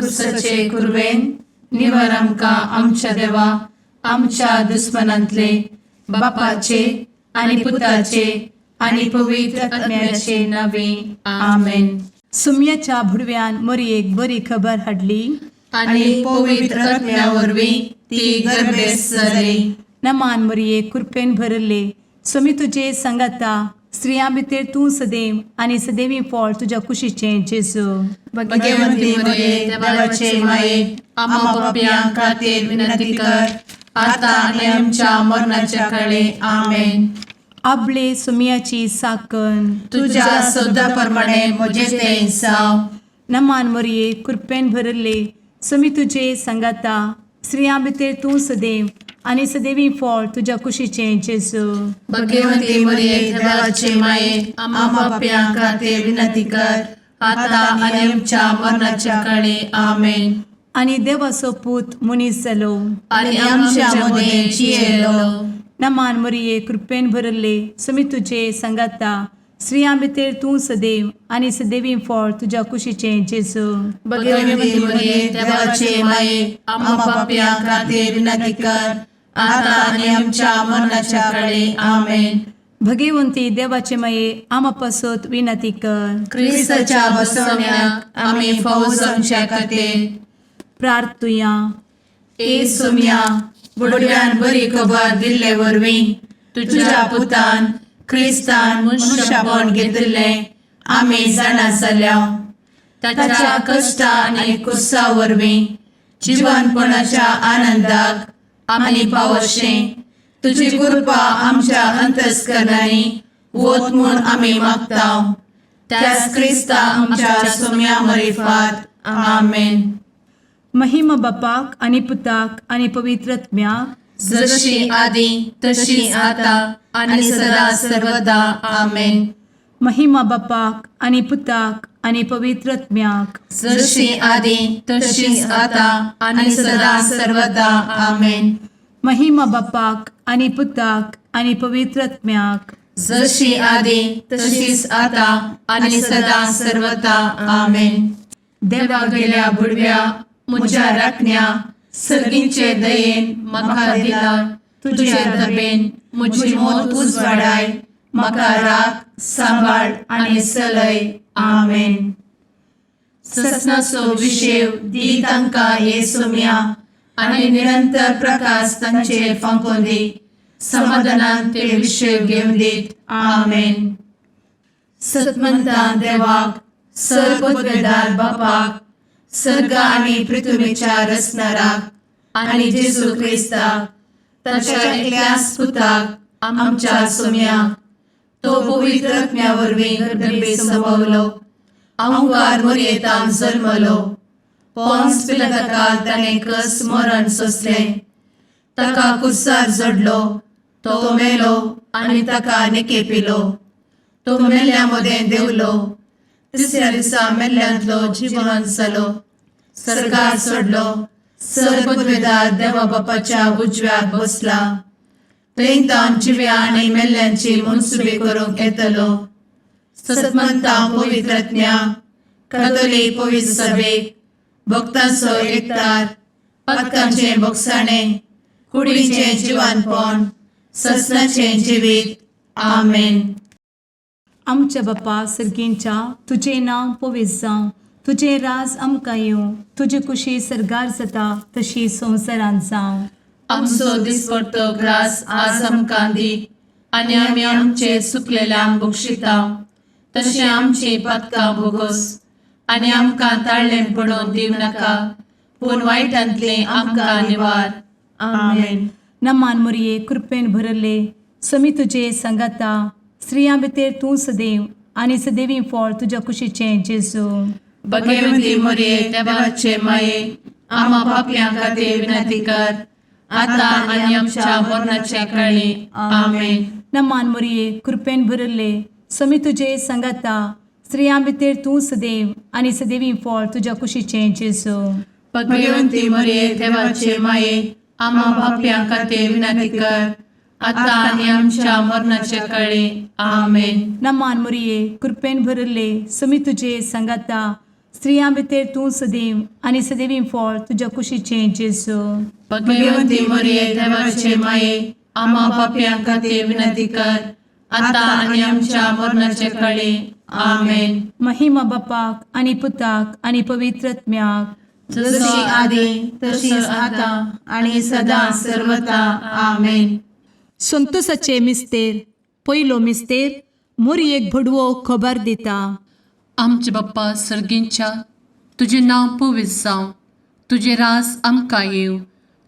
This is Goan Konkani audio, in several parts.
कुर्साचे कुरवेन निवर आमकां आमच्या देवा आमच्या दुस्मनांतले बापाचे आनी पुताचे आनी पवित्र आत्म्याचे नावे. आमेन. सुम्याच्या भुडव्यान मोरयेक बरी खबर हाडली. आनी पवित्र आत्म्या वरवीं ती गर्भेस्त जाली. नमान मोरये, कृपेन भरले, स्वामी तुजे सांगाता. स्त्रियां भितर तूं सदैव आनी सदैवी फळ तुज्या कुशीचें जेजू. भगवंती मरिये, देवाचे माये, आम्हा पापयां खातीर विनंती कर, आता आनी आमच्या मरणाच्या काळी. आमेन. आबले सुम्याची साकन. तुझ्या शब्दा प्रमाणे म्हजे ते जावं. नमान मोरये, कृपेन भरले, स्वामी तुजे सांगाता. स्त्रियां भितर तूं सदैव आनी सदैवी फळ तुज्या कुशीचें जेजू. भगवंती मरिये, देवाचे माये, आम्हा पापयां खातीर विनंती कर, आता आनी आमच्या मरणाच्या काळी. आमेन. आनी देवाचो पूत मनीस जालो आनी आमच्या मदें जियेलो. नमान मोरये, कृपेन भरले, स्वामी तुजे सांगाता. स्त्रियां भितर तूं सदैव आनी सदैवी फळ तुज्या कुशीचें जेजू. भगवंती मरिये, देवाचे माये, आम्हा पापयां खातीर विनंती कर, आता आनी आमच्या मरणाच्या काळी. आमेन. भगवंती देवाचे माये, आमा पासत विनंती कर. क्रिस्ताच्या बसवण्याक आमी फावो जावच्या खातीर प्रार्थुया. ए सोम्या, बुडव्यान बरी खबर दिल्ले वरवीं तुझ्या पुतान क्रिस्तान मनुष्यपण घेतिल्लें आमी जाणा जाल्या. ताच्या कश्टा आनी कुर्सा वरवीं जिवनपणाच्या आनंदाक आमी पावशें तुजी कृपा आमच्या अंतस्करणांनी वत म्हूण आमी मागता, त्याच क्रिस्ता आमच्या सोम्या मरिफात. आमेन. महिमा बापाक आनी पुताक आनी पवित्र आत्म्याक. जशी आदी तशी आता आणि सदा सर्वदा. आमेन. महिमा बापाक आनी पुताक आनी पवित्र आत्म्याक. जशी आदी तशीच आता आणि सदा सर्वदा. आमेन. महिमा बापाक आनी पुताक आनी पवित्र आत्म्याक. जशी आदी तशीच आता आणि सदा सर्वदा. आमेन. देवा गेल्या बुडव्या म्हज्या राखण्या, सर्गींचे दयेन म्हाका दिला तुझे दबेन म्हजी मोत उजवाडाय, म्हाका राख, सांबाळ आनी चलय. आमेन. ससनाचो विशेव दी तांकां हे सोम्या आनी निरंतर प्रकाश तांचेर फांकोवन दी. समाधानान ते विशेव घेवन दीत. आमेन. सतमंतान देवाक, सर्वपदवेदार बापाक, सर्ग आनी पृथ्वीच्या रचणाराक आनी जेजू क्रिस्ताक ताच्या एकल्याच पुताक आमच्या सोम्याक, तो पवित्र आत्म्या वरवीं गर्भे संभवलो, अंकार मोरयेतान जल्मलो, पोन्स पिलाताकाल ताणें कस मरण सोंसलें, ताका कुर्सार जडलो, तो मेलो आनी ताका निकेपिलो, तो मेल्ल्या मदें देंवलो, तिसऱ्या दिसा मेल्ल्यांतलो जिवन जालो, सर्गार चडलो, सर्वपदवेदार देवा बापाच्या उजव्याक बसला, थंय तावन जिव्या आनी मेल्ल्यांची मनसुबी करूंक येतलो. सतमंता पवित्रज्ञा कथोलीक पवित्र सभेक, भक्तांचो एकतार, पातकांचें भोगसाणें, कुडीचें जिवानपण, ससनाचें जिवीत. आमेन. आमच्या बापा सर्गींच्या, तुजें नांव पवित्र जावं, तुजें राज आमकां येवं, तुजी कुशी सर्गार जाता तशी संवसारांत जावं. आमचो दिसपडतो ग्रास आज आमकां दी आनी आमी आमचे चुकलेल्यांक बक्षिता तशें आमची पातकां भोगोस आनी आमकां ताळ्ळें पडोवन दिवं नाका, पूण वायटांतलें आमकां निवार. आमेन. नमान मोरये, कृपेन भरले, समी तुजे सांगाता. स्त्रियां भितर तूं सदैव आनी सदैवी फळ तुज्या कुशीचें जेजू. भगवती मोरये, देवाचे माये, आम्हा पापयां खातीर विनंती कर, आता आनी आमच्या मरणाच्या काळी. आमेन. नमान मोरये, कृपेन भरले, समी तुजे सांगाता. स्त्रियां भितर तूं सदैव आनी सदैवी फळ तुज्या कुशीचें जेजू. भगवंती मोरये, देवाचे माये, आम्हा पापयां खातीर विनंती कर, आता आनी आमच्या मरणाच्या काळी. आमेन. नमान मोरये, कृपेन भरले, समी तुजे सांगाता. स्त्रियां भितर तूं सदैव आनी सदैवी फळ तुज्या कुशीचें जेजू. भगवती मरिये, देवाचे माये, आम्हा पापयां खातीर विनंती कर, आता आनी आमच्या मरणाचे कळी. आमेन. महिमा बापाक आनी पुताक आनी पवित्र आत्म्याक. जशी आदी तशीच आता आणि सदा सर्वता. आमेन. संतोषाचे मिस्तेर. पयलो मिस्तेर, मोरयेक भडवो खबर दिता. आमचे बाप्पा सर्गींच्या, तुजें नांव पवित्र जावं, तुजें रास आमकां येवं,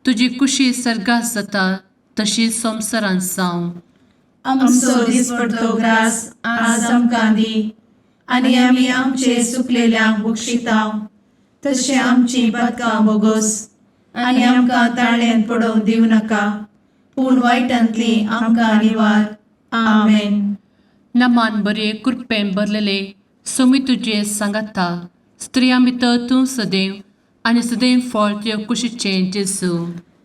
तुजी कुशी सर्गात जाता तशी संवसारांत जावं. आमचो दिसपडतो ग्रास आज आमकां दी आनी आमी आमचे सुकलेल्यांक बक्षितांव तशें आमची पदकां बोगोस आनी आमकां ताळ्यान पडोवंक दिवं नाका, पूण वायटांतली आमकां निवार. आमेन. नमान बरे, कृपेन भरलेले, सोमी तुजे सांगाता, स्त्रियां भितर तूं सदैव आनी सदैव फळ तुजे कुशीचें जेजू.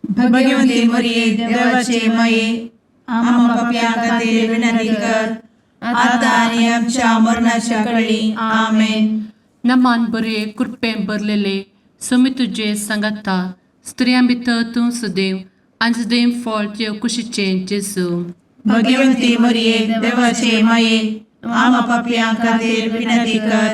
भगवती मरिये, देवाचे माये, आम्हा पापयां खातीर विनंती कर, आता आनी आमच्या मरणाच्या कळी. आमेन. नमान बरे, कृपेन भरलेले, सोमी तुजे सांगाता, स्त्रियां भितर तूं सदैव आनी सदैव फळ तुजे कुशीचें जेजू. भगवती मरिये, देवाचे माये, आम्हा पापयां खातीर विनंती कर,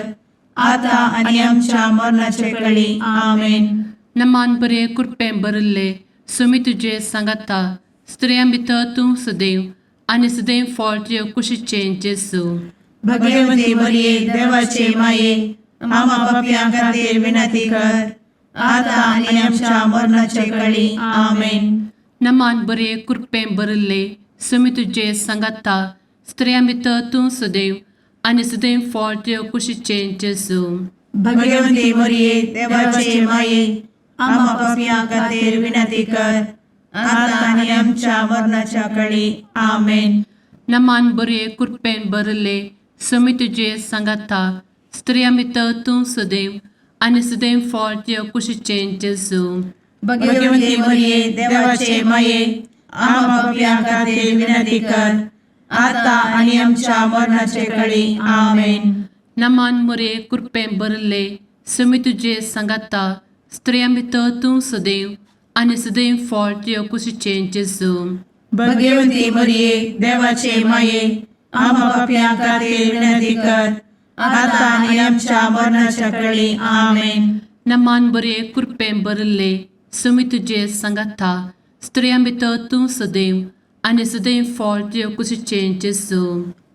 आता आनी आमच्या मरणाच्या कळी. आमेन. नमान बरे, कृपेन भरिल्ले, सोमी तुजे सांगाता, स्त्रियां भितर तूं सदैव आनी सदैव फळ तुजे कुशीचें जेजू. भगवती मरिये, देवाचे माये, आम्हा पापयां खातीर विनंती कर, आता आनी आमच्या मरणाच्या कळी. आमेन. नमान बरे, कृपेन भरिल्ले, सोमी तुजे सांगाता, स्त्रियां भितर तूं सदैव आनी सदैव फळ तुजे कुशीचें जेजू. भगवती मरिये, देवाचे माये, आम्हा पापयां खातीर विनंती कर, आता आनी आमच्या मरणाच्या कळी. आमेन. नमान बरे, कृपेन भरिल्ले, सोमी तुजे सांगाता, स्त्रियां भितर तूं सदैव आनी सदैव फळ तुजे कुशीचें जेजू. भगवती मरिये, देवाचे माये, आम्हा पापयां खातीर विनंती कर, आता आनी आमच्या मरणाचे कळी. आमेन. नमान मोरे, कृपेन भरिल्ले, सोमी तुजे सांगाता, स्त्रियां भितर तूं सदैव आनी सदैव फळ तुजे कुशीचें जेजू. भगवती मरिये, देवाचे माये, आम्हा पापयां खातीर विनंती कर, आता आनी आमच्या मरणाच्या कळी. आमेन. नमान बरे, कृपेन भरिल्ले, सोमी तुजे सांगाता, स्त्रियां भितर तूं सदैव आनी सदैव फळ तुजे कुशीचें जेजू.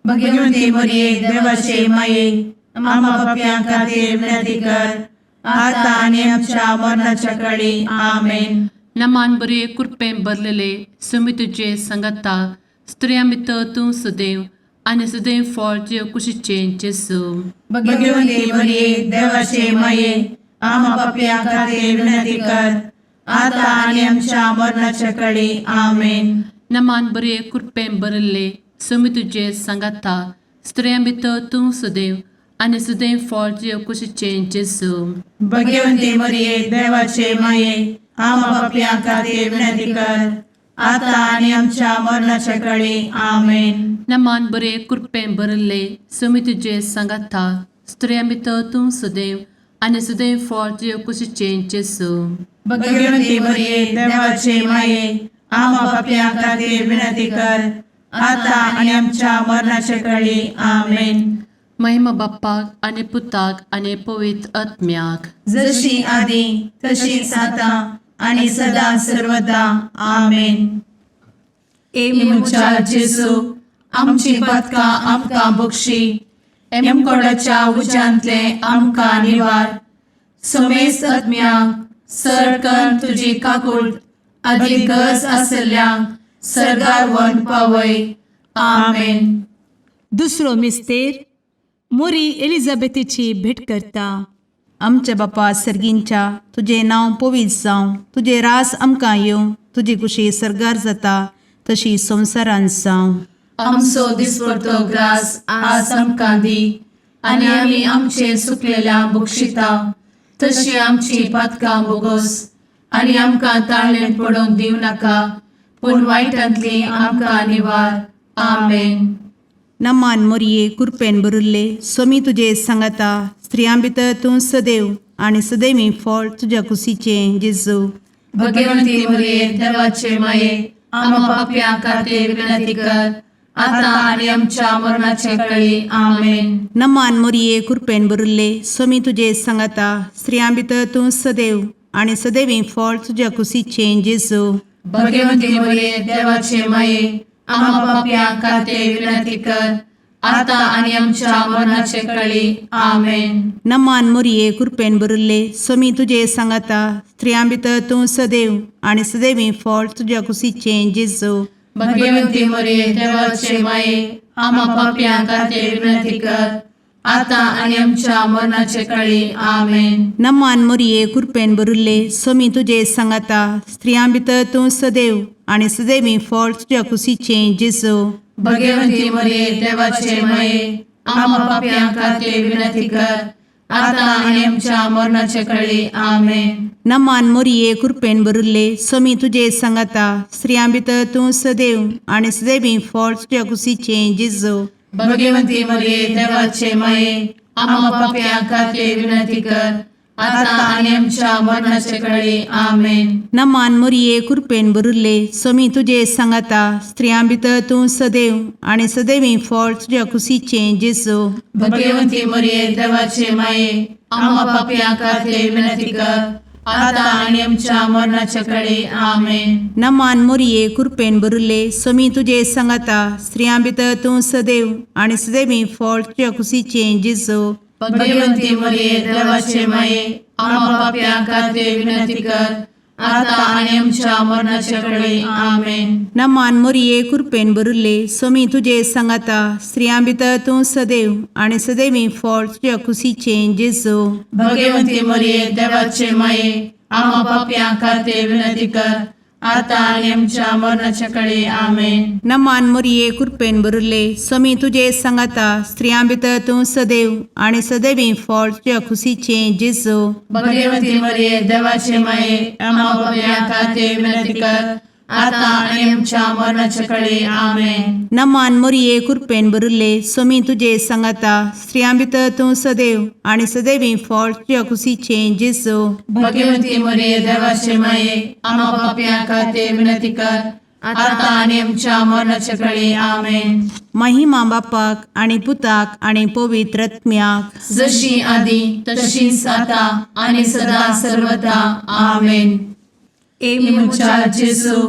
भगवती मरिये, देवाचे माये, आम्हा पापयां खातीर विनंती कर, आता आनी आमच्या मरणाच्या कळी. आमेन. नमान बरे, कृपेन भरलेले, सोमी तुजे सांगाता, स्त्रियां भितर तूं सदैव आनी सदैव फळ तुजे कुशीचें जेजू. भगवती मरिये, देवाचे माये, आम्हा पापयां खातीर विनंती कर, आता आनी आमच्या मरणाच्या कळी. आमेन. नमान बरे, कृपेन भरिल्ले, सोमी तुजे सांगाता, स्त्रियां भितर तूं सदैव आनी सदैव फळ तुजे कुशीचें जेजू. भगवती मरिये, देवाचे माये, आम्हा पापयां खातीर विनंती कर, आता आनी आमच्या मरणाच्या कळी. आमेन. नमान बरे, कृपेन भरिल्ले, सोमी तुजे सांगाता, स्त्रियां भितर तूं सदैव आनी सदैव फळ तुजे कुशीचें जेजू. भगवती मरिये, देवाचे माये, आम्हा पापयां खातीर विनंती कर, आता आनी आमच्या मरणाच्या कळी. आमेन. महिमा बाप्पाक आनी पुताक आनी पवित्र आत्म्याक. जशी आदी तशीच आता आणि सदा सर्वदा. आमेन. ए म्हज्या जेजू, आमची पदकां आमकां बक्षी, एमकोडाच्या उज्यांतले आमकां निवार, समेस्त आत्म्यांक सरकन तुजी काकूळ आदी गरज आसल्ल्यांक सर्गार वन पावय. आमेन. दुसरो मिस्तेर, मोरी एलिझाबेथीची भेट करता. आमच्या बापा सर्गींच्या, तुजें नांव पवित्र जावं, तुजें रास आमकां येवं, तुजी कुशी सर्गार जाता तशी संवसारांत जावं. आमचो दिसपडतो ग्रास आज आमकां दी आनी आमी आमचे सुकलेल्या बक्षिता तशी आमची पातकां बोगोस आनी आमकां ताळ्ळें पडोवंक दिवं नाका, पूण वायटांतली आमकां निवार. आमेन. नमान मोरये, कुरपेन भरिल्ले, स्वामी तुजे सांगाता, स्त्रियां भितर तूं सदैव आनी सदैवी फळ तुज्या कुशीचें जेजू. भगवंती मरिये देवाचे माये, आम्हा पापयां खातीर विनंती कर, आता आनी आमच्या मरणाचे कळी. आमेन. नमान मोरये, कृपेन भरिल्ले, स्वामी तुजे सांगाता. स्त्रियां भितर तूं सदैव आनी सदैवी फळ तुज्या कुशीचें जेजू. भगवंती मरिये देवाचे माये, आम्हा पापयां खातीर विनंती कर, आता आनी आमच्या मरणाचे कळी. आमेन. नमान मोरये, कृपेन भरिल्ले, स्वामी तुजे सांगाता. स्त्रियां भितर तूं सदैव आनी सदैवी फळ तुज्या कुशीचें जेजू. भगवंती मरिये देवाचे माये, आम्हा पापयां खातीर विनंती कर, आता आनी आमच्या मरणाचे कळी. आमेन. नमान मोरये, कृपेन भरिल्ले, स्वामी तुजे सांगाता. स्त्रियां भितर तूं सदैव आनी सदैवी फळ तुज्या कुशीचें जेजू. भगवंती मरिये देवाचे माये, आम्हा पापयां खातीर विनंती कर, आता आनी आमच्या मरणाचे कळी. आमेन. नमान मोरये, कृपेन भरिल्ले, स्वामी तुजे सांगाता. स्त्रियां भितर तूं सदैव आनी सदैवी फळ तुज्या कुशीचें जेजू. भगवंती मरिये देवाचे माये, आम्हा पापयां खातीर विनंती कर, आता आनी आमच्या मरणाचे कळी. आमेन. नमान मोरये, कृपेन भरिल्ले, स्वामी तुजे सांगाता. स्त्रियां भितर तूं सदैव आनी सदैवी फळ तुज्या कुशीचें जेजू. भगवंती मरिये देवाचे माये, आम्हा पापयां खातीर विनंती कर, आता आनी आमच्या मरणाचे कळी. आमेन. नमान मोरये, कृपेन भरिल्ले, स्वामी तुजे सांगाता. स्त्रियां भितर तूं सदैव आनी सदैवी फळ तुज्या कुशीचें जेजू. भगवंती मरिये देवाचे माये, आम्हा पापयां खातीर विनंती कर, आता आनी आमच्या मरणाचे कळी. आमेन. नमान मोरये, कृपेन भरिल्ले, स्वामी तुजे सांगाता. स्त्रियां भितर तूं सदैव आनी सदैवी फळ तुज्या कुशीचें जेजू. भगवंती मरिये देवाचे माये, आम्हा पापयां खातीर विनंती कर, आता आनी आमच्या मरणाचे कळी. आमेन. नमान मोरये, कृपेन भरिल्ले, स्वामी तुजे सांगाता. स्त्रियां भितर तूं सदैव आनी सदैवी फळ तुज्या कुशीचें जेजू. भगवंती मरिये देवाचे माये, आम्हा पापयां खातीर विनंती कर, आता आनी आमच्या मरणाचे कळी. आमेन. नमान मोरये, कृपेन भरिल्ले, स्वामी तुजे सांगाता. स्त्रियां भितर तूं सदैव आनी सदैवी फळ तुज्या कुशीचें जेजू. भगवंती मरिये देवाचे माये, आम्हा पापयां खातीर विनंती कर, आता आनी आमच्या मरणाचे कळी. आमेन. महिमा बापाक आनी पुताक आनी पवित्र आत्म्याक, जशी आदी तशीच आता आनी सदा सर्वदा. आमेन. ए म्हज्या जेजू,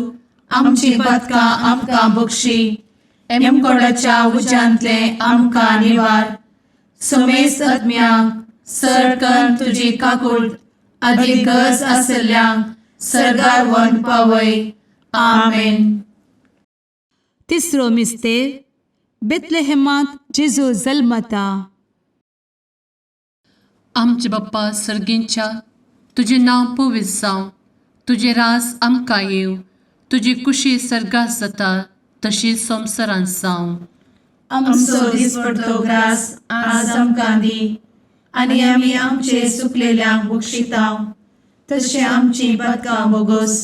आमची पातकां आमकां बक्षी, एमकोडाच्या उज्यांतले आमकां निवार, समेस्त आत्म्यांक सरकन तुजी काकूट आदी गरज आसल्ल्यांक सर्गार व्हरून पावय. आमेन. तिसरो मिस्तेर, बेतलेहेमांत जेजू जल्मता. आमचे बाप्पा सर्गींच्या, तुजें नांव पवित्र जावं, तुजें राज आमकां येवं, तुजी कुशी सर्गात जाता तशी संवसारांत जावं. आमचो दिसपडतो ग्रास आज आमकां दी, आनी आमी आमचे सुकलेल्यांक बक्षितांव, तशें आमची पातकां बोगोस,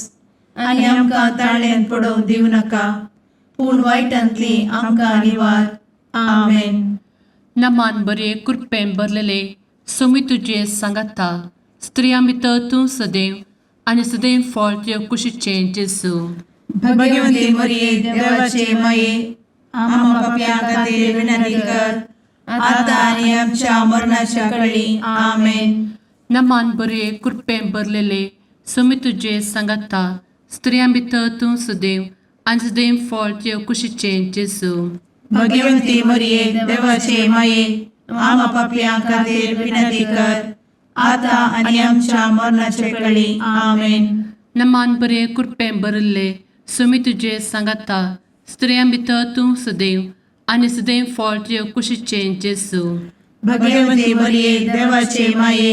आनी आमकां ताळ्यान पडोवंक दिवं नाका, पूण वायटांतली आमकां निवार. आमेन. नमान बरे, कृपेन भरलेले, सोमी तुजे सांगाता, स्त्रियां भितर तूं सदैव आनी सदैव फळ तुजे कुशीचें जेजू. भगवंती मरिये देवाचे माये, आम्हा पापयां खातीर विनंती कर, आता आनी आमच्या मरणाच्या कळी. आमेन. नमान बरे, कृपेन भरलेले, सोमी तुजे सांगाता, स्त्रियां भितर तूं सदैव आनी सदैव फळ तुजे कुशीचें जेजू. भगवंती मरिये देवाचे माये, आम्हा पापयां खातीर विनंती कर, आता आनी आमच्या मरणाच्या कळी. आमेन. नमान बरे, कृपेन भरिल्ले, सोमी तुजे सांगाता, स्त्रियां भितर तूं सदैव आनी सदैव फळ तुजे कुशीचें जेजू. भगवंती मरिये देवाचे माये,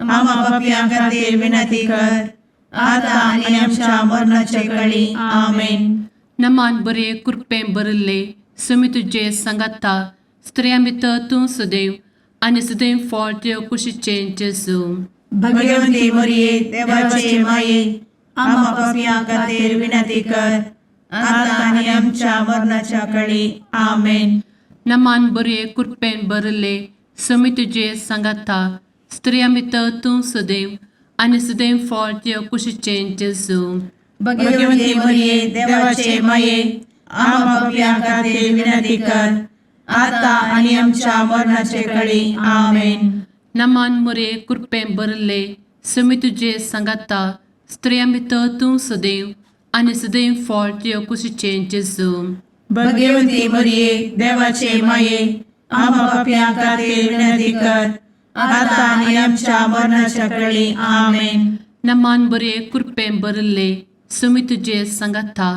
आम्हा पापयां खातीर विनंती कर, आता आनी आमच्या मरणाच्या कळी. आमेन. नमान बरे, कृपेन भरिल्ले, सोमी तुजे सांगाता, स्त्रियां भितर तूं सदैव आनी सदैव फळ तुजे कुशीचें जेजू. भगवंती मरिये देवाचे माये, आम्हा पापयां खातीर विनंती कर, आता आनी आमच्या मरणाच्या कळी. आमेन. नमान बरे, कृपेन भरिल्ले, समी तुजे सांगाता स्त्रियां भितर तूं सदैव आनी सदैव फळ तुज्या कुशीचें जेजू. भगवती मरिये, देवाचे माये, आम्हा पापयां खातीर विनंती कर, आता आनी आमच्या मरणाचे कळी. आमेन. नमान मुरे कृपें भरले, समी तुजे सांगाता स्त्रियां भितर तूं सदैव आनी सदैव फळ तुज्या कुशीचें जेजू. भगवती मरिये, देवाचे माये, आम्हा पापयां खातीर विनंती कर, आता आनी आमच्या मरणाच्या कळी. आमेन. नमान बरे कृपें भरले, समी तुजे सांगाता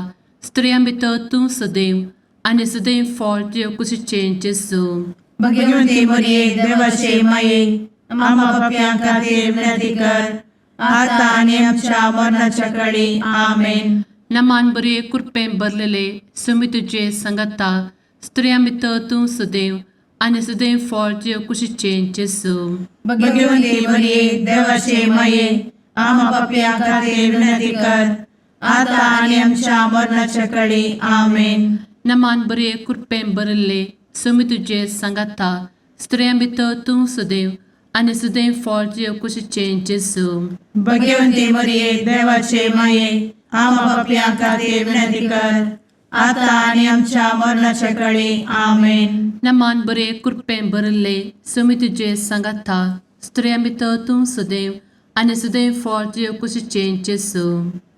स्त्रियां भितर तूं सदैव आनी सदैव फळ तुज्या कुशीचें जेजू. भगवती मरिये, देवाचे माये, आम्हा पापयां खातीर विनंती कर, आता आनी आमच्या मरणाच्या कळी. आमेन. नमान बरे कृपें भरलेले, समी तुजे सांगाता स्त्रियां भितर तूं सदैव आनी सदैव फळ तुज्या कुशीचें जेजू. भगवती मरिये, देवाचे माये, आम्हा पापयां खातीर विनंती कर, आता आनी आमच्या मरणाच्या कळी. आमेन. नमान बरे कृपें भरले, समी तुजे सांगाता स्त्रियां भितर तूं सदैव आनी सदैव फळ तुज्या कुशीचें जेजू. भगवती मरिये, देवाचे माये, आम्हा पापयां खातीर विनंती कर, आता आनी आमच्या मरणाच्या कळी. आमेन. नमान बरे कृपें भरले, समी तुजे सांगाता स्त्रियां भितर तूं सदैव आनी सदैव फळ तुज्या कुशीचें जेजू.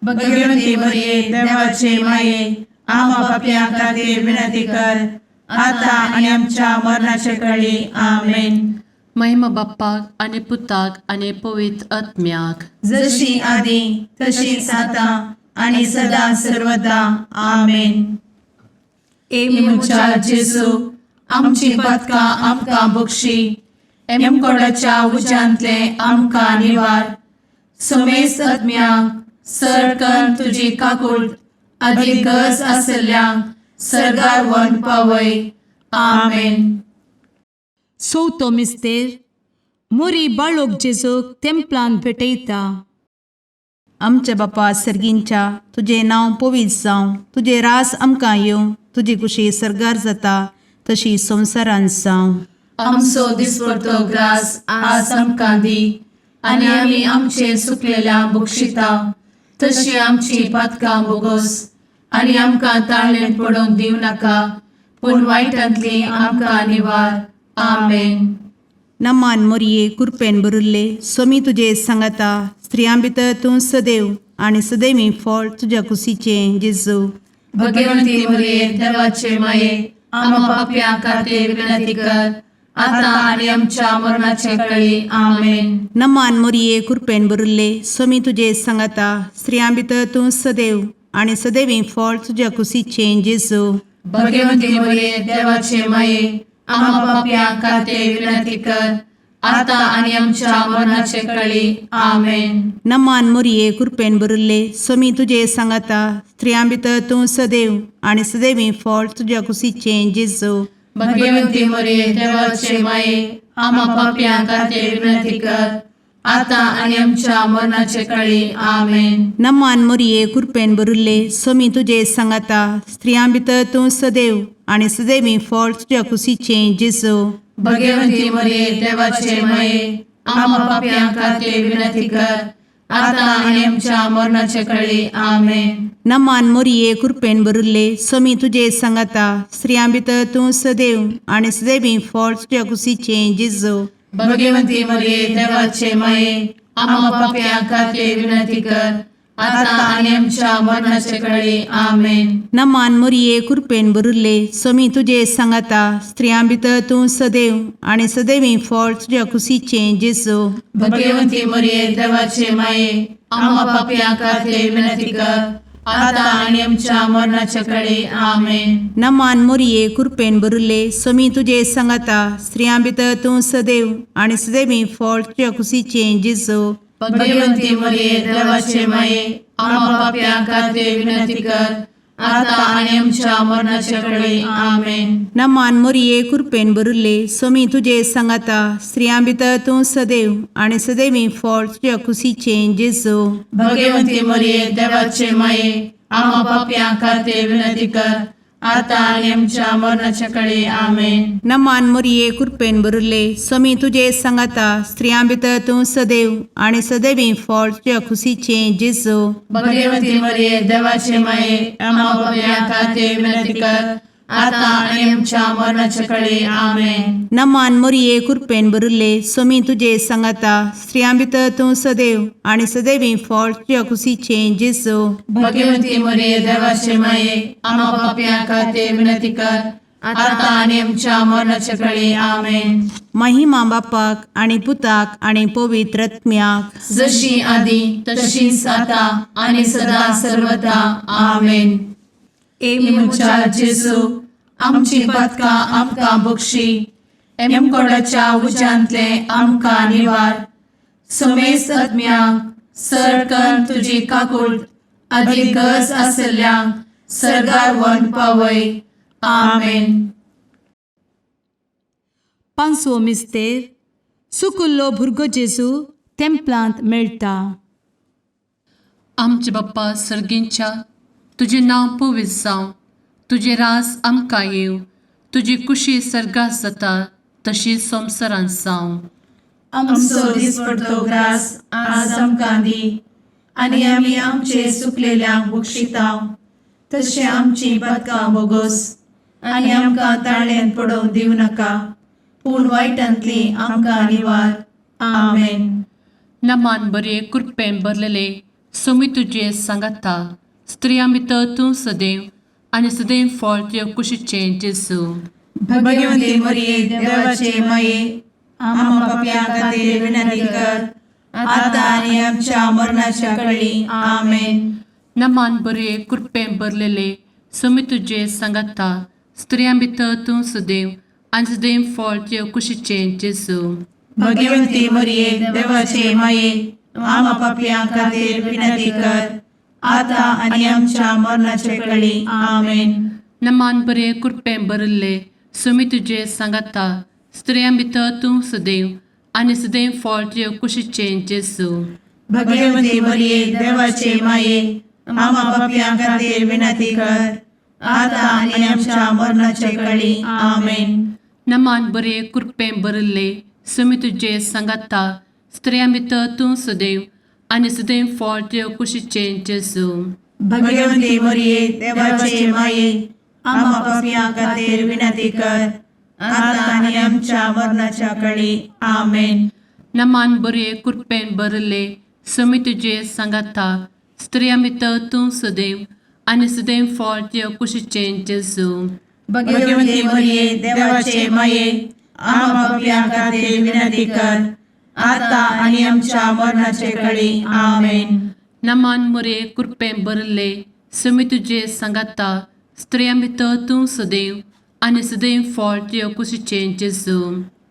भगवती मरिये, देवाचे माये, आम्हा पापयां खातीर विनंती कर, आता आनी आमच्या मरणाच्या कळी. आमेन. महिमा बाप्पाक आनी पुताक आनी पवित्र आत्म्याक. जशी आदी तशीच आता आणि सदा सर्वदा. आमेन. ए म्हज्या जेजू, आमची पातकां आमकां बक्षी, एमकोडाच्या उज्यांतले आमकां निवार, समेस्त आत्म्यांक सरकन तुजी काकूळ आदी गरज आसल्ल्यांक सर्गार व्हरून पावय. आमेन. चवथो मिस्तेर. मुरी बाळोक जेजूक तेंपलान भेटयता. आमच्या बापा सर्गींच्या, तुजें नांव पवित्र जावं, तुजें रास आमकां येवं, तुजी कुशी सर्गार जाता तशी संवसारांत जावं. आमचो दिसपडतो ग्रास आज आमकां दी आनी आमी आमचे सुकलेल्या बक्षिता तशी आमची पातकां बोगोस आनी आमकां ताळणेंत पडोवंक दिवं नाका, पूण वायटांतली आमकां निवार. आमेन. नमान मोरये, कुरपेन भरिल्ले, सोमी तुजे सांगाता, स्त्रियां भितर तूं सदैव आनी सदैवी फळ तुज्या कुशीचें जेजू. भगवंती मरिये, देवाचे माये, आम्हा पापयां खातीर विनंती कर, आता आनी आमच्या मरणाचे कळी. आमेन. नमान मोरये, कुरपेन भरिल्ले, सोमी तुजे सांगाता, स्त्रियां भितर तूं सदैव आनी सदैवी फळ तुज्या कुशीचें जेजू. भगवंती मरिये, देवाचे माये, आम्हा पापयां खातीर विनंती कर, आता आनी आमच्या मरणाचे कळी. आमेन. नमान मोरये, कुरपेन भरिल्ले, सोमी तुजे सांगाता, स्त्रियां भितर तूं सदैव आनी सदैवी फळ तुज्या कुशीचें जेजू. भगवंती मरिये, देवाचे माये, आम्हा पापयां खातीर विनंती कर, आता आनी आमच्या मरणाचे कळी. आमेन. नमान मोरये, कुरपेन भरिल्ले, सोमी तुजे सांगाता, स्त्रियां भितर तूं सदैव आनी सदैवी फळ तुज्या कुशीचें जेजू. भगवंती मरिये, देवाचे माये, आम्हा पापयां खातीर विनंती कर, आता आनी आमच्या मरणाचे कळी. आमेन. नमान मोरये, कुरपेन भरिल्ले, सोमी तुजे सांगाता, स्त्रियां भितर तूं सदैव आनी सदैवी फळ तुज्या कुशीचें जेजू. भगवंती मरिये, देवाचे माये, आम्हा पापयां खातीर विनंती कर, आता आनी आमच्या मरणाचे कळी. आमेन. नमान मोरये, कुरपेन भरिल्ले, सोमी तुजे सांगाता, स्त्रियां भितर तूं सदैव आनी सदैवी फळ तुज्या कुशीचें जेजू. भगवंती मरिये, देवाचे माये, आम्हा पापयां खातीर विनंती कर, आता आनी आमच्या मरणाचे कळी. आमेन. नमान मोरये, कुरपेन भरिल्ले, सोमी तुजे सांगाता, स्त्रियां भितर तूं सदैव आनी सदैवी फळ तुज्या कुशीचें जेजू. भगवंती मरिये, देवाचे माये, आम्हा पापयां खातीर विनंती कर, आता आनी आमच्या मरणाचे कळी. आमेन. नमान मोरये, कुरपेन भरिल्ले, सोमी तुजे सांगाता, स्त्रियां भितर तूं सदैव आनी सदैवी फळ तुज्या कुशीचें जेजू. भगवंती मरिये, देवाचे माये, आम्हा पापयां खातीर विनंती कर, आतां आनी आमच्या मरणाच्या कडे आमेन. नमान मोरये कृपेन भरिल्ले, स्वामी तुजे सांगाता, स्त्रियां भितर तूं सदैव आनी सदैवी फळ तुज्या खुशीचें जेजू. भगवती मरिये, देवाचे माये, आम्हा पापयां खातीर विनंती कर, आतां आनी आमच्या मरणाच्या कडे आमेन. नमान मोरये कृपेन भरिल्ले, स्वामी तुजे सांगाता, स्त्रियां भितर तूं सदैव आनी सदैवी फळ तुज्या खुशीचें जेजू. भगवती मरिये, देवाचे माये, आम्हा पापयां खातीर विनंती कर, आतां आनी आमच्या मरणाच्या कडे आमेन. महिमा बापाक आनी पुताक आनी पवित्र आत्म्याक. जशी आदी तशीच आता आणि सदा सर्वदा आमेन. ए म्हज्या जेजू, आमची पदकां आमकां बक्षी, एमकोडाच्या उज्यांतले आमकां निवार, समेस्त आत्म्यांक सरकन तुजी काकूळ आदी गरज आसल्ल्यांक सरगार वन पावय. आमेन. पांचवो मिस्तेर, सुकुल्लो भुरगो जेजू तेंपलांत मेळटा. आमचे बाप्पा सर्गींच्या, तुजें नांव पवित्र जावं, तुजें रास आमकां येवं, तुजी कुशी सर्गात जाता तशी संवसारांत जावं. आमचो दिसपडतो ग्रास आज आमकां दी, आनी आमी आमचे सुकलेल्यांक बक्षितांव, तशें आमची पदकां बोगोस, आनी आमकां ताळ्यान पडोवंक दिवं नाका, पूण वायटांतली आमकां निवार. आमेन. नमान बरे कृपेन भरलेले, सोमी तुजे सांगाता, स्त्रियां भितर तूं सदैव आनी सदैव फळ तुज्या कुशीचें जेजू. भगवती मरिये, देवाचे माये, आम्हा पापयां खातीर विनंती कर, आतां आनी आमच्या मरणाच्या कळी. आमेन. नमान बरे कृपेन भरलेले, सोमी तुजे सांगाता, स्त्रियां भितर तूं सदैव आनी सदैव फळ तुज्या कुशीचें जेजू. भगवती मरिये, देवाचे माये, आम्हा पापयां खातीर विनंती कर, आतां आनी आमच्या मरणाचे कळी. आमेन. नमान बरे कृपेन भरिल्ले, सुमी तुजे सांगाता, स्त्रियां भितर तूं सदैव आनी सदैव फळ तुज्या कुशीचें जेजू. भगवती मरिये, देवाचे माये, आम्हा पापयां खातीर विनंती कर, आतां आनी आमच्या मरणाचे कळी. आमेन. नमान बरे कृपेन भरिल्ले, सुमी तुजे सांगाता, स्त्रियां भितर तूं सदैव आनी सदैव फळ तुज्या कुशीचें जेजू. भगवती मरिये, देवाचे माये, आम्हा पापयां खातीर विनंती कर, आतां आनी आमच्या मरणाच्या कळी. आमेन. नमान बरे कृपेन भरिल्ले, सुमी तुजे सांगाता, स्त्रियां भितर तूं सदैव आनी सदैव फळ तुज्या कुशीचें जेजू. भगवती मरिये, देवाचे माये, आम्हा पापयां खातीर विनंती कर, आतां आनी आमच्या मरणाचे कळी. आमेन. नमान मोरे कृपेन भरिल्ले, सुमी तुजे सांगाता, स्त्रियां भितर तूं सदैव आनी सदैव फळ तुज्या कुशीचें जेजू.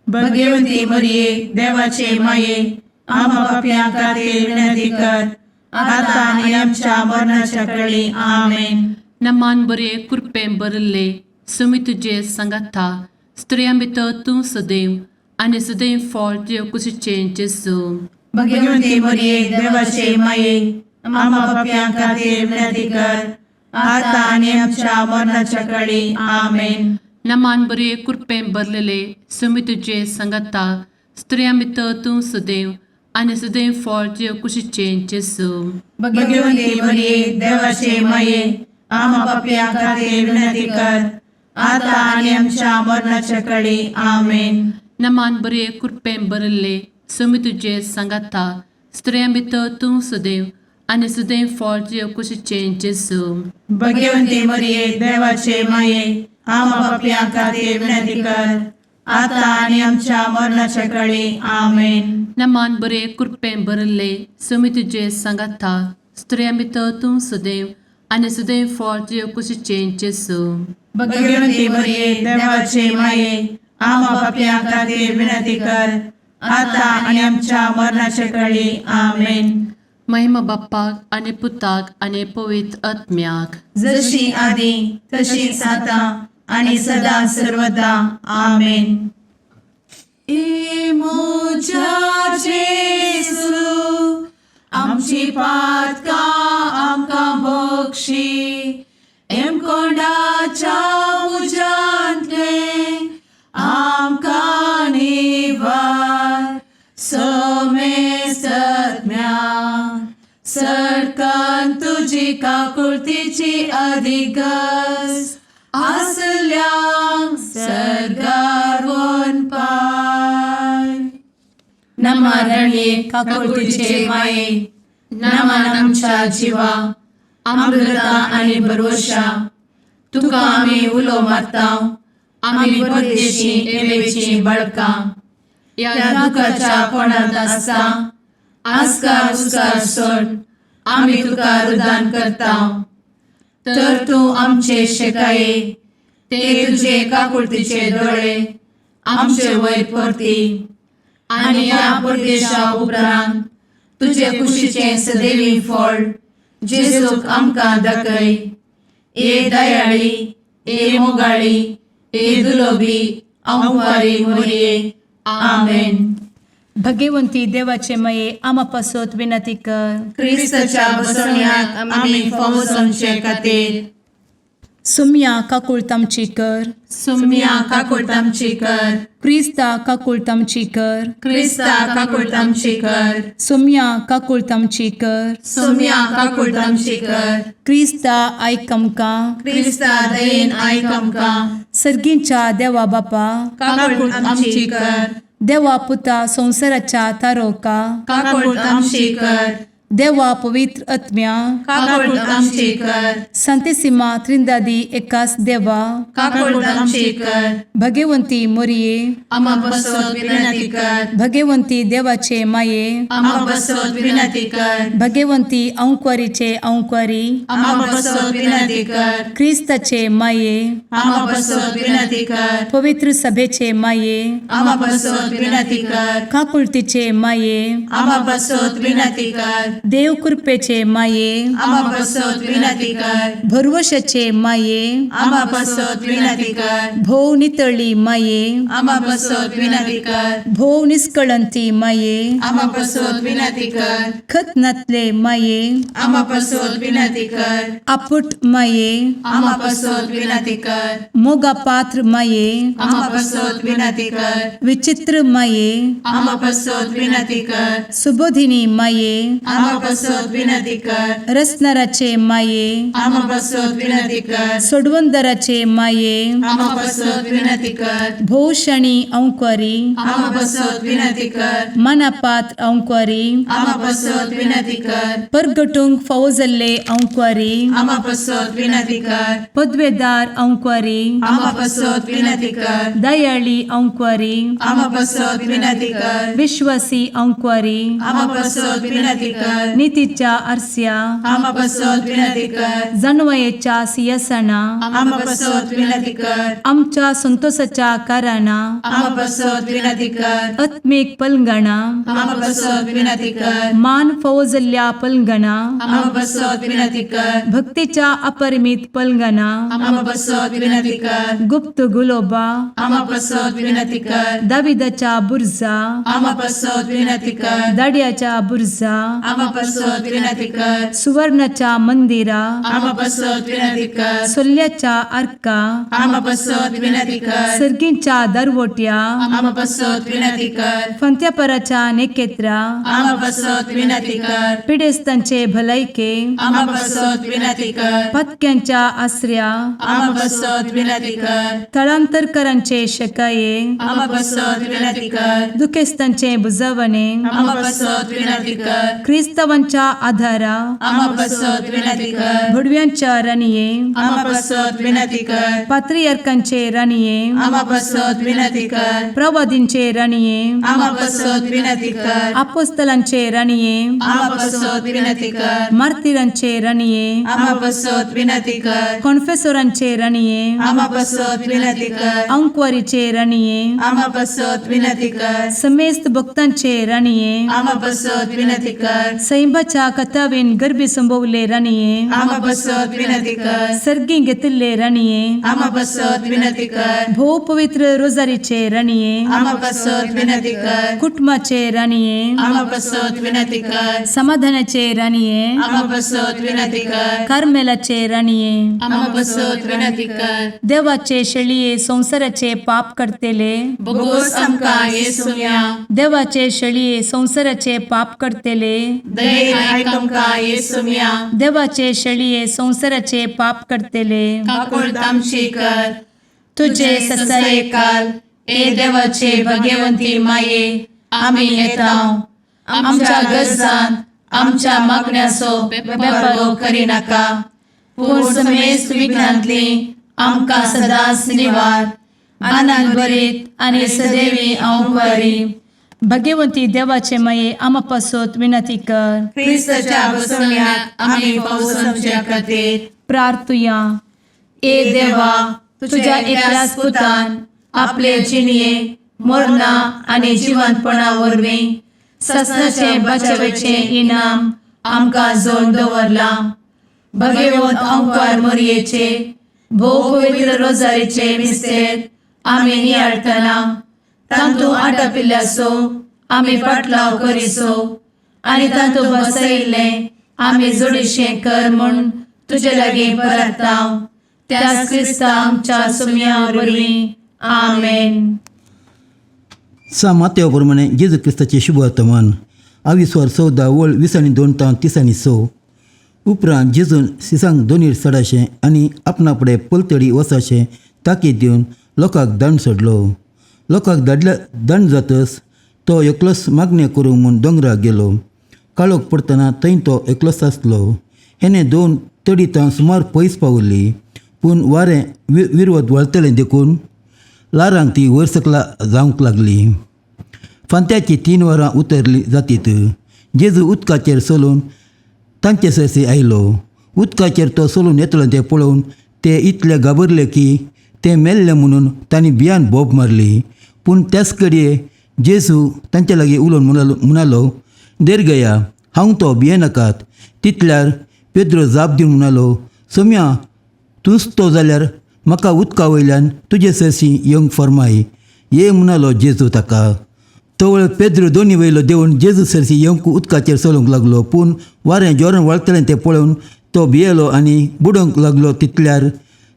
भगवती मरिये, देवाचे माये, आम्हा पापयां खातीर विनंती कर, आतां आनी आमच्या मरणाच्या कळी. आमेन. नमान बरे कृपेन भरिल्ले, सुमी तुजे सांगाता, स्त्रियां भितर तूं सदैव आनी सदैव फळ तुज्या कुशीचें जेजू. भगवती मरिये, देवाचे माये, आम्हा पापयां खातीर विनंती कर, आतां आनी आमच्या मरणाच्या कळी. आमेन. नमान बरे कृपेन भरलेले, सुमी तुजे सांगाता, स्त्रियां भितर तूं सदैव आनी सदैव फळ तुज्या कुशीचें जेजू. भगवती मरिये, देवाचे माये, आम्हा पापयां खातीर विनंती कर, आतां आनी आमच्या मरणाच्या कळी. आमेन. नमान बरे कृपेन भरिल्ले, सुमी तुजे सांगाता, स्त्रियां भितर तूं सदैव आनी सदैव फळ तुज्या कुशीचें जेजू. भगवती मरिये, देवाचे माये, आम्हा पापयां खातीर विनंती कर, आतां आनी आमच्या मरणाच्या कळी. आमेन. नमान बरे कृपेन भरिल्ले, सुमी तुजे सांगाता, स्त्रियां भितर तूं सदैव आनी सदैव फळ तुज्या कुशीचें जेजू. भगवती मरिये, देवाचे माये, आम्हा पापयां खातीर विनंती कर, आतां आनी आमच्या मरणाच्या कळी. आमेन. महिमा बाप्पाक आनी पुताक आनी पवित्र आत्म्याक. जशी आदी तशीच आतां आणि सदा सर्वदा. आमेन. ए म्हज्या जेजू, आमची पातकां आमकां बक्षी, एमकोंडाच्या तुजी काकुळतीची अधिक गरज आसल्यांक सर्गार वनपाय. नमा रणये काकुळतीचे माये, नमन आमच्या जिवा, अमृता आनी भरवशा, तुका आमी उलो मारता, आमी परदेशी एवेची बळकां ह्या दुखाच्या कोणांत आसता आस्कार उस्कार सोड आमी तुका रुदान करता, तर तूं आमचे शेकाये ते तुजे काकुळतीचे दोळे आमचे वयर परती आनी ह्या परदेशा उपरांत तुजे कुशीचें सदैवी फळ जेजूक आमकां दाखय. ए दयाळी, ए मोगाळी, ए दुलोबी अंवारी मोरये, आमेन. भगवंती देवाचे मये आमा पासत विनंती कर. क्रिस्ताच्या बसवण्याक आमी फावो जावचे खातीर. सुम्या काकुळत आमची कर. सुम्या काकुळट आमची कर. क्रिस्ता काकुळत आमची कर. क्रिस्ता काकुळट आमची कर. सुम्या काकुळत आमची कर. सुम्या काकुळट आमची कर. क्रिस्ता आयक आमकां. क्रिस्ता दयेन आयक आमकां. सर्गींच्या देवा बापा, काकुळट आमची कर. देवा पुता संवसाराच्या तारोका, काकुळट आमची कर. देवा पवित्र आत्म्या, काकुळट आमची कर. संतेसिमा त्रिंदादी एकास देवा, काकुळट आमची कर. भगवंती मोरये, आमा बसत विनंती कर. भगवंती देवाचे माये, आमा बसत विनंती कर. भगवंती अंक्वारीचे अंक्वारी, आमा बसत विनंती कर. क्रिस्ताचे माये, आमा बसत विनंती कर. पवित्र सभेचे माये, आमा बसत विनंती कर. काकुळतीचे माये, आमा बसत विनंती कर. देव कृपेचे माये, आमा बसत विनंती कर. भरवशाचे माये, आमा बसत विनंती कर. भोव नितळी माये, आमा बसत विनंती कर. भोव निस्कळंती माये, आमा बसत विनंती कर. खत नातले माये, आमा बसत विनंती कर. आपुट माये, आमा बसत विनंती कर. मोगा पात्र माये, आमा बसत विनंती कर. विचित्र माये, आमा बसत विनंती कर. सुबोधिनी माये, आमा बसत विनंती कर. रसनाराचे माये, आमा बसत विनंती कर. सोडवंदराचे माये, आमा बसत विनंती कर. भोवशणी अंक्वारी, आमा बसत विनंती कर. मनापात्र अंक्वारी, आमा बसत विनंती कर. परगटूंक फावो जाल्ले अंक्वारी, आमा बसत विनंती कर. पदवेदार अंक्वारी, आमा बसत विनंती कर. दयाळी अंक्वारी, आमा बसत विनंती कर. विश्वासी अंक्वारी, आमा बसत विनंती कर. नितीच्या आरस्या, आमा बसत विनंती कर. जानवयेच्या सियासना, आमा बसत विनंती कर. आमच्या संतोषाच्या कारणां, आमा बसत विनंती कर. आत्मीक पलंगणा, आमा बसत विनंती कर. मान फावो जाल्ल्या पलंगणा, आमा बसत विनंती कर. भक्तीच्या अपरिमित पलंगणा, आमा बसत विनंती कर. गुप्त गुलोबा, आमा बसत विनंती कर. दाविदाच्या बुर्जा, आमा बसत विनंती कर. दाड्याच्या बुर्जा, आमा बसत विनंती कर. सुवर्णाच्या मंदिरा, आमा बसत विनंती कर. सोल्ल्याच्या आर्का, आमा बसत विनंती कर. सर्गींच्या दरवट्या, आमा बसत विनंती कर. फंत्यापराच्या नेकेत्रा, आमा बसत विनंती कर. पिडेस्तांचे भलायके, आमा बसत विनंती कर. पत्क्यांच्या आसऱ्या, आमा बसत विनंती कर. थळांतरकरांचे शकाये, आमा बसत विनंती कर. दुखेस्तांचे बुजवणे, आमा बसत विनंती कर. क्रिस्तावांच्या आधारा, आमा बसत विनंती कर. भुडव्यांच्या राणये, आमा बसत विनंती कर. पात्रियार्कांचे राणये, आमा बसत विनंती कर. प्रवादींचे राणये, आमा बसत विनंती कर. आपोस्तलांचे राणये, आमा बसत विनंती कर. मार्तिरांचे राणये, आमा बसत विनंती कर. कॉन्फेसोरांचे राणये, आमा बसत विनंती कर. अंक्वारीचे राणये, आमा बसत विनंती कर. समेस्त भक्तांचे राणये, आमा बसत विनंती कर. सैंबाच्या कथावेन गर्भी संभवले राणये, आमा बसत विनंती कर. सर्गी घेतिल्ले राणये, आमा बसत विनंती कर. भोव पवित्र रोजारीचे राणये, आमा बसत विनंती कर. कुटुंबाचे राणये, आमा बसत विनंती कर. समाधानाचे राणये, आमा बसत विनंती कर. कार्मेलाचे राणये, आमा बसत विनंती कर. देवाचे शेळये संवसाराचे पाप करतेले, बोगोस आमकां येसुया. देवाचे शेळये संवसाराचे पाप करतेले, दयेन आयक आमकां येसुम्या. देवाचे शेळये संवसाराचे पाप करतले, काकुळट आमची कर. तुझे तुझे ससाये ससायकाल ए देवाचे भगवंती माये, आमी येता आमच्या गरजान आमच्या मागण्याचो बेपर्वो करिनाका, पूण समेस्त विघ्नांतली आमकां सदांच निवार. आनंद भरीत आनी सदैवी अंवकारी. भगवंती देवाचे माये, आमा पासत विनंती कर. क्रिस्ताच्या बसवण्याक आमी पावसाच्या खातीर. प्रार्थुया. ए देवा, तुझ्या एकल्याच पुतान आपले जिणये मरणा आनी जिवंतपणा वरवीं ससनाचे बचावेचें इनाम आमकां जोड दवरलां. भगवंत अंकार मोरयेचे भोव पवित्र रोजारीचे मिस्तेर आमी नियाळटना तांतू आटापिल्ल्याचो आमी पाटलाव करिसो आनी तांतू बसयिल्लें आमी जोडीशें कर म्हूण तुजे लागीं परताव, त्याच क्रिस्ता आमच्या सुम्या वरवीं. आमेन. सा मातेव प्रमाणे जेजू क्रिस्ताचें शुभ वर्तमान, आविस्वार 14 वळ 22 तावन 36. उपरांत जेजून सिसांक दोनीर चडाशें आनी आपणा फुडें पलतडी वचाशें ताकीद दिवन लोकांक दंड सोडलो. लोकांक धाडल्या दंड जातच तो एकलोच मागणें करूंक म्हूण दोंगराक गेलो. काळोख पडटना थंय तो एकलोच आसलो. हेणे दोन तडी तावन सुमार पयस पावली, पूण वारें विरवत वळतलें देखून ल्हारांक ती वयर सकला जावंक लागली. फांत्याची 3 वरां उतरली जातीत जेजू उदकाचेर चलून तांचे सरशी आयलो. उदकाचेर तो चलून येतलो तें पळोवन ते इतले घाबरले की ते मेल्ले म्हणून तांणी भियान बोब मारली. पूण त्याच कडये जेजू तांचे लागीं उलोवन म्हणालो, देरगया, हांव तो, भियेनाकात. तितल्यार पेद्रो जाप दिवन म्हणालो, सोम्या, तूंच तो जाल्यार म्हाका उदका वयल्यान तुजे सरशी येवंक फर्माय. ये, म्हणालो जेजू ताका. तवळ पेद्रो दोनी वयलो देंवन जेजू सरशी येवंक उदकाचेर चलूंक लागलो. पूण वारें जोरान वळतलें तें पळोवन तो भियेलो आनी बुडोवंक लागलो. तितल्यार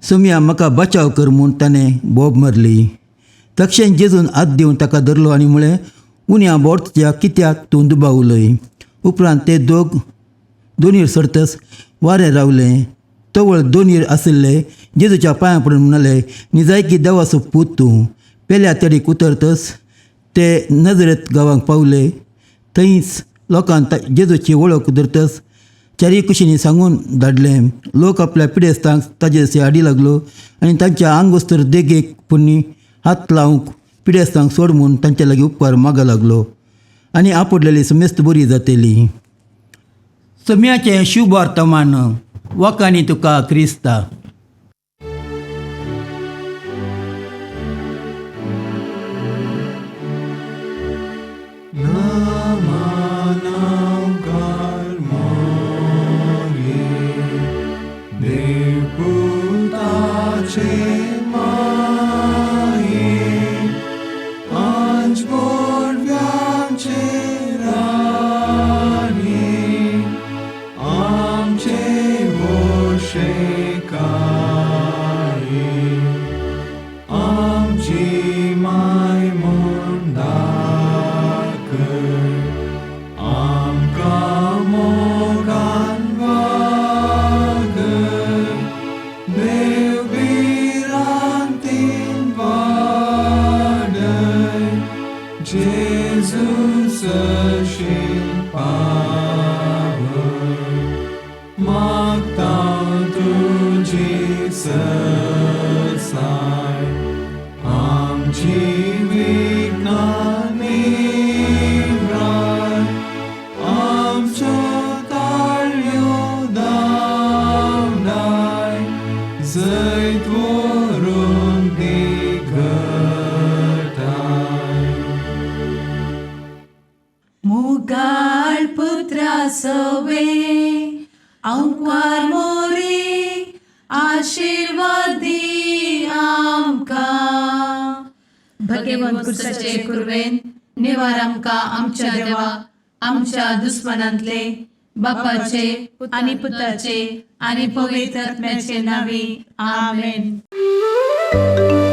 सोम्या, म्हाका बचाव कर म्हूण ताणें बोब मारली. तक्षेन जेजून हात दिवन ताका धरलो आनी म्हळें, उण्या बोटच्या कित्याक तूं दुबाव उलय? उपरांत ते दोग दोनीर सरतच वारें रावलें. तवळ दोनीर आशिल्ले जेजूच्या पांयां पडून म्हणाले, निजायकी देवाचो पूत तूं. पेल्या तडीक उतरतच ते नजरेत गांवांक पावले. थंयच लोकांक जेजूची वळख धरतच चारीय कुशींनी सांगून धाडलें. लोक आपल्या पिडेस्तांक ताजे हाडी लागलो आनी तांच्या आंगवस्त्र देगेक पुणी हात लावंक पिडेस्तांक सोड म्हूण तांचे लागीं उपकार मागो लागलो आनी आपडलेली समेस्त बरी जातली. सम्याचें शुभ वर्तमान. वकांनी तुका क्रिस्ता. मुगाळ पुत्रा सवे अंकार मोरी, आशिर्वादी आमकां. भगवंत कुर्साचे कुर्वेन निवार आमकां आमच्या देवा आमच्या दुस्मनांतले, बापाचे आनी पुताचे आनी पवित्र आत्म्याचे नावी. आमेन. आमेन.